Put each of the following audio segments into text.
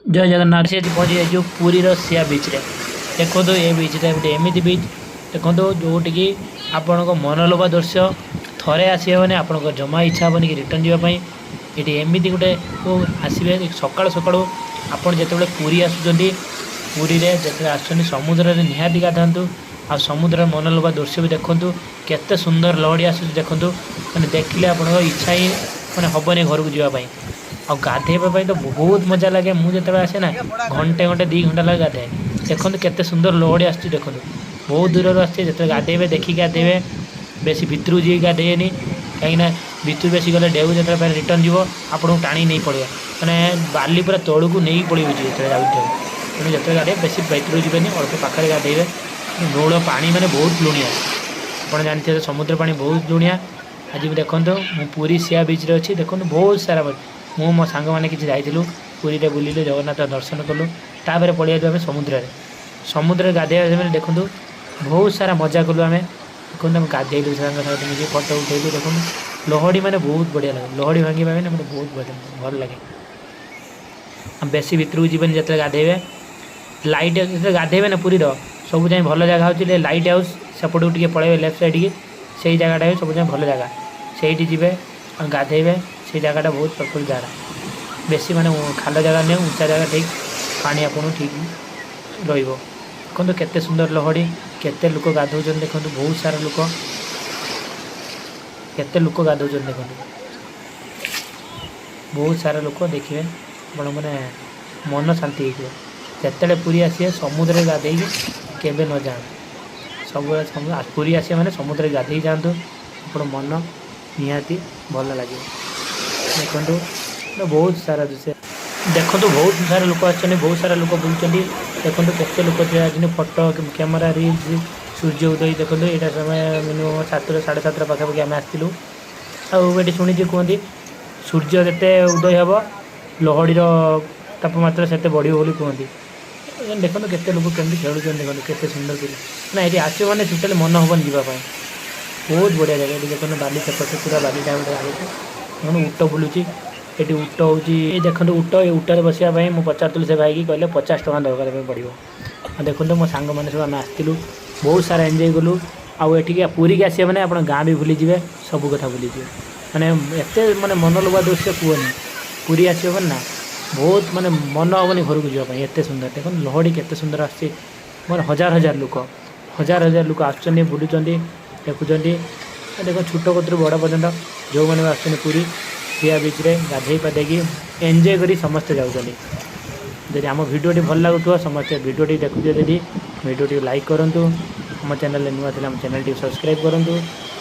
ଜୟ ଜଗନ୍ନାଥ। ଆଜି ପହଞ୍ଚି ଯାଇଛୁ ପୁରୀର ସିଆ ବିଚ୍ରେ। ଦେଖନ୍ତୁ, ଏ ବିଚ୍ଟା ଗୋଟେ ଏମିତି ବିଚ୍, ଦେଖନ୍ତୁ, ଯେଉଁଠିକି ଆପଣଙ୍କ ମନଲୋଭା ଦୃଶ୍ୟ। ଥରେ ଆସିବେ ମାନେ ଆପଣଙ୍କ ଜମା ଇଚ୍ଛା ହେବନି କି ରିଟର୍ଣ୍ଣ ଯିବା ପାଇଁ। ଏଠି ଏମିତି ଗୋଟେ ଆସିବେ ସକାଳୁ ସକାଳୁ। ଆପଣ ଯେତେବେଳେ ପୁରୀ ଆସୁଛନ୍ତି, ପୁରୀରେ ଯେତେବେଳେ ଆସୁଛନ୍ତି, ସମୁଦ୍ରରେ ନିହାତି ଗାଧାନ୍ତୁ ଆଉ ସମୁଦ୍ରର ମନଲୋଭା ଦୃଶ୍ୟ ବି ଦେଖନ୍ତୁ। କେତେ ସୁନ୍ଦର ଲହଡ଼ି ଆସୁଛି ଦେଖନ୍ତୁ। ମାନେ ଦେଖିଲେ ଆପଣଙ୍କ ଇଚ୍ଛା ହିଁ ମାନେ ହେବନି ଘରକୁ ଯିବା ପାଇଁ। ଆଉ ଗାଧେଇବା ପାଇଁ ତ ବହୁତ ମଜା ଲାଗେ। ମୁଁ ଯେତେବେଳେ ଆସେ ନା, ଘଣ୍ଟେ ଘଣ୍ଟେ 2 ଘଣ୍ଟା ଲାଗେ ଗାଧାଏ। ଦେଖନ୍ତୁ, କେତେ ସୁନ୍ଦର ଲହଡ଼ି ଆସୁଛି ଦେଖନ୍ତୁ, ବହୁତ ଦୂରରୁ ଆସୁଛି। ଯେତେବେଳେ ଗାଧେଇବେ, ଦେଖିକି ଗାଧେଇବେ। ବେଶୀ ଭିତରକୁ ଯାଇକି ଗାଧେଇବେନି, କାହିଁକିନା ଭିତରୁ ବେଶୀ ଗଲେ ଢେଉ ଯେତେବେଳେ ଫେରେ ରିଟର୍ଣ୍ଣ ଯିବ, ଆପଣଙ୍କୁ ଟାଣି ନେଇ ପଳେଇବ। ମାନେ ବାଲି ପୁରା ତଳକୁ ନେଇକି ପଳେଇବ ଯେତେବେଳେ ଯାଉଥିବ। ତେଣୁ ଯେତେବେଳେ ଗାଧେଇବେ, ବେଶୀ ଭିତରକୁ ଯିବେନି, ଅଳ୍ପ ପାଖରେ ଗାଧେଇବେ। ଲୁଣ ପାଣି ମାନେ ବହୁତ ଲୁଣିଆ। ଆପଣ ଜାଣିଥିବେ, ସମୁଦ୍ର ପାଣି ବହୁତ ଲୁଣିଆ। ଆଜି ବି ଦେଖନ୍ତୁ, ମୁଁ ପୁରୀ ସିଆ ବିଚ୍ରେ ଅଛି। ଦେଖନ୍ତୁ, ବହୁତ ସାରା ମୁଁ ମୋ ସାଙ୍ଗମାନେ କିଛି ଯାଇଥିଲୁ, ପୁରୀରେ ବୁଲିଲୁ, ଜଗନ୍ନାଥ ଦର୍ଶନ କଲୁ। ତାପରେ ପଳେଇ ଆଇଲୁ ଆମେ ସମୁଦ୍ରରେ। ସମୁଦ୍ରରେ ଗାଧେଇବା ସମୟରେ ଦେଖନ୍ତୁ, ବହୁତ ସାରା ମଜା କଲୁ ଆମେ। ଦେଖନ୍ତୁ, ଆମେ ଗାଧେଇଲୁ, ସାଙ୍ଗସାଥି ମିଶି ଫଟୋ ଉଠେଇଲୁ। ଦେଖନ୍ତୁ, ଲହଡ଼ି ମାନେ ବହୁତ ବଢ଼ିଆ ଲାଗେ। ଲହଡ଼ି ଭାଙ୍ଗିବା ମାନେ ମୋତେ ବହୁତ ବଢ଼ିଆ ଭଲ ଲାଗେ। ଆଉ ବେଶୀ ଭିତରକୁ ଯିବେନି ଯେତେବେଳେ ଗାଧେଇବେ। ଲାଇଟ୍ ଯେତେବେଳେ ଗାଧେଇବେ ନା, ପୁରୀର ସବୁ ଯାଏଁ ଭଲ ଜାଗା ହେଉଛି ଲାଇଟ୍ ହାଉସ୍ ସେପଟକୁ ଟିକେ ପଳେଇବେ ଲେଫ୍ଟ ସାଇଡ଼୍କି। ସେଇ ଜାଗାଟା ବି ସବୁ ଯାଏଁ ଭଲ ଜାଗା। ସେଇଠି ଯିବେ ଆଉ ଗାଧେଇବେ। ସେଇ ଜାଗାଟା ବହୁତ ପରଫେକ୍ଟ ଜାଗା। ବେଶୀ ମାନେ ଖାଲ ଜାଗା ନୁହେଁ, ଉଞ୍ଚା ଜାଗା, ଠିକ୍ ପାଣି ଆପଣଙ୍କୁ ଠିକ୍ ରହିବ। ଦେଖନ୍ତୁ, କେତେ ସୁନ୍ଦର ଲହଡ଼ି, କେତେ ଲୋକ ଗାଧଉଛନ୍ତି ଦେଖନ୍ତୁ। ବହୁତ ସାରା ଲୋକ, କେତେ ଲୋକ ଗାଧଉଛନ୍ତି ଦେଖନ୍ତୁ। ବହୁତ ସାରା ଲୋକ ଦେଖିବେ, ଆପଣ ମାନେ ମନ ଶାନ୍ତି ହେଇଯିବ। ଯେତେବେଳେ ପୁରୀ ଆସିବେ, ସମୁଦ୍ରରେ ଗାଧେଇକି କେବେ ନ ଯାଆନ୍ତୁ। ସବୁବେଳେ ପୁରୀ ଆସିବେ ମାନେ ସମୁଦ୍ରରେ ଗାଧେଇ ଯାଆନ୍ତୁ, ଆପଣ ମନ ନିହାତି ଭଲ ଲାଗିବ। ଦେଖନ୍ତୁ, ବହୁତ ସାରା ଦୃଶ୍ୟ ଦେଖନ୍ତୁ। ବହୁତ ସାରା ଲୋକ ଆସିଛନ୍ତି, ବହୁତ ସାରା ଲୋକ ବୁଲୁଛନ୍ତି। ଦେଖନ୍ତୁ, କେତେ ଲୋକ ଠିଆ ହେଇଛନ୍ତି, ଫଟୋ, କ୍ୟାମେରା, ରିଲ୍ସ। ସୂର୍ଯ୍ୟ ଉଦୟ ଦେଖନ୍ତୁ। ଏଇଟା ସମୟ ମିନିମମ୍ 7ଟା 7:30 ପାଖାପାଖି ଆମେ ଆସିଥିଲୁ। ଆଉ ଏଠି ଶୁଣିଛି, କୁହନ୍ତି ସୂର୍ଯ୍ୟ ଯେତେ ଉଦୟ ହେବ, ଲହଡ଼ିର ତାପମାତ୍ରା ସେତେ ବଢ଼ିବ ବୋଲି କୁହନ୍ତି। ଦେଖନ୍ତୁ, କେତେ ଲୋକ କେମିତି ଖେଳୁଛନ୍ତି ଦେଖନ୍ତୁ, କେତେ ସୁନ୍ଦର ପିଲା ନା। ଏଠି ଆସିବ ମାନେ ଟୋଟାଲି ମନ ହେବନି ଯିବା ପାଇଁ। ବହୁତ ବଢ଼ିଆ ଜାଗା ଏଠି। ଦେଖନ୍ତୁ, ବାଲି ସେପଟେ ପୁରା ବାଲିଟା ଗୋଟେ ଆଗକୁ। ଦେଖନ୍ତୁ, ଉଟ ବୁଲୁଛି ଏଠି। ଉଟ ହେଉଛି ଏଇ ଦେଖନ୍ତୁ ଉଟ। ଏ ଉଟରେ ବସିବା ପାଇଁ ମୁଁ ପଚାରୁଥିଲି ସେ ଭାଇକି, କହିଲେ 50 ଟଙ୍କା ଦରକାର ପାଇଁ ପଡ଼ିବ। ଆଉ ଦେଖନ୍ତୁ, ମୋ ସାଙ୍ଗମାନେ ସବୁ ଆମେ ଆସିଥିଲୁ, ବହୁତ ସାରା ଏନ୍ଜୟ କଲୁ। ଆଉ ଏଠିକି ପୁରୀକି ଆସିବେ ମାନେ ଆପଣ ଗାଁ ବି ଭୁଲିଯିବେ, ସବୁ କଥା ଭୁଲିଯିବେ। ମାନେ ଏତେ ମାନେ ମନଲୋଭା ଦୃଶ୍ୟ କୁହନି। ପୁରୀ ଆସିବ ମାନେ ନା, ବହୁତ ମାନେ ମନ ହେବନି ଘରକୁ ଯିବା ପାଇଁ, ଏତେ ସୁନ୍ଦର। ଦେଖନ୍ତୁ, ଲହଡ଼ି କେତେ ସୁନ୍ଦର ଆସୁଛି। ମାନେ ହଜାର ହଜାର ଲୋକ, ହଜାର ହଜାର ଲୋକ ଆସୁଛନ୍ତି, ବୁଲୁଛନ୍ତି, ଦେଖୁଛନ୍ତି। ଦେଖ, ଛୋଟ କତରୁ ବଡ଼ ପର୍ଯ୍ୟନ୍ତ ଯେଉଁମାନେ ବି ଆସୁଛନ୍ତି, ପୁରୀ ସିଆ ବିଚ୍ରେ ଗାଧେଇ ପାଧେଇକି ଏନ୍ଜୟ କରି ସମସ୍ତେ ଯାଉଛନ୍ତି। ଯଦି ଆମ ଭିଡ଼ିଓଟି ଭଲ ଲାଗୁଥିବ, ସମସ୍ତେ ଭିଡ଼ିଓଟି ଦେଖୁଥିବେ ଯଦି, ଭିଡ଼ିଓଟି ଲାଇକ୍ କରନ୍ତୁ। ଆମ ଚ୍ୟାନେଲରେ ନୂଆ ଥିଲେ ଆମ ଚ୍ୟାନେଲଟିକୁ ସବସ୍କ୍ରାଇବ୍ କରନ୍ତୁ।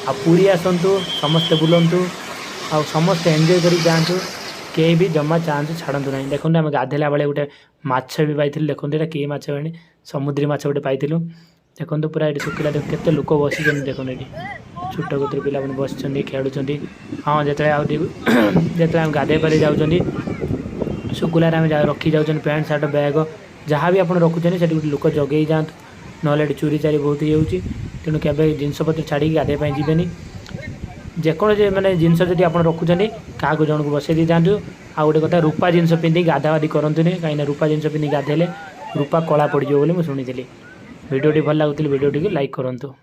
ଆଉ ପୁରୀ ଆସନ୍ତୁ, ସମସ୍ତେ ବୁଲନ୍ତୁ ଆଉ ସମସ୍ତେ ଏନ୍ଜୟ କରିକି ଯାଆନ୍ତୁ। କେହି ବି ଜମା ଚାନ୍ସ ଛାଡ଼ନ୍ତୁ ନାହିଁ। ଦେଖନ୍ତୁ, ଆମେ ଗାଧେଇଲା ବେଳେ ଗୋଟେ ମାଛ ବି ପାଇଥିଲୁ। ଦେଖନ୍ତୁ, ଏଇଟା କି ମାଛ ଜାଣି, ସମୁଦ୍ରୀ ମାଛ ଗୋଟେ ପାଇଥିଲୁ। ଦେଖନ୍ତୁ, ପୁରା ଏଠି ଶୁଖିଲା। ଦେଖ, କେତେ ଲୋକ ବସିଛନ୍ତି ଦେଖନ୍ତୁ ଏଠି। ଛୋଟ କତରୁ ପିଲାମାନେ ବସିଛନ୍ତି, ଖେଳୁଛନ୍ତି। ହଁ, ଯେତେବେଳେ ଆଉ ଯେତେବେଳେ ଆମେ ଗାଧେଇ ପାଧେଇ ଯାଉଛନ୍ତି, ଶୁଖିଲାରେ ଆମେ ରଖି ଯାଉଛନ୍ତି ପ୍ୟାଣ୍ଟ, ସାର୍ଟ, ବ୍ୟାଗ, ଯାହା ବି ଆପଣ ରଖୁଛନ୍ତି, ସେଠି ଗୋଟେ ଲୋକ ଜଗେଇ ଯାଆନ୍ତୁ। ନହେଲେ ଏଠି ଚୋରି ଚାରି ବହୁତ ହେଇଯାଉଛି। ତେଣୁ କେବେ ଜିନିଷପତ୍ର ଛାଡ଼ିକି ଗାଧେଇବା ପାଇଁ ଯିବେନି। ଯେକୌଣସି ମାନେ ଜିନିଷ ଯଦି ଆପଣ ରଖୁଛନ୍ତି, କାହାକୁ ଜଣକୁ ବସେଇ ଦେଇ ଯାଆନ୍ତୁ। ଆଉ ଗୋଟେ କଥା, ରୂପା ଜିନିଷ ପିନ୍ଧିକି ଗାଧାଗାଧି କରନ୍ତୁନି, କାହିଁକିନା ରୂପା ଜିନିଷ ପିନ୍ଧିକି ଗାଧେଇଲେ ରୂପା କଳା ପଡ଼ିଯିବ ବୋଲି ମୁଁ ଶୁଣିଥିଲି। ଭିଡ଼ିଓଟି ଭଲ ଲାଗୁଥିଲେ ଭିଡ଼ିଓଟିକୁ ଲାଇକ୍ କରନ୍ତୁ।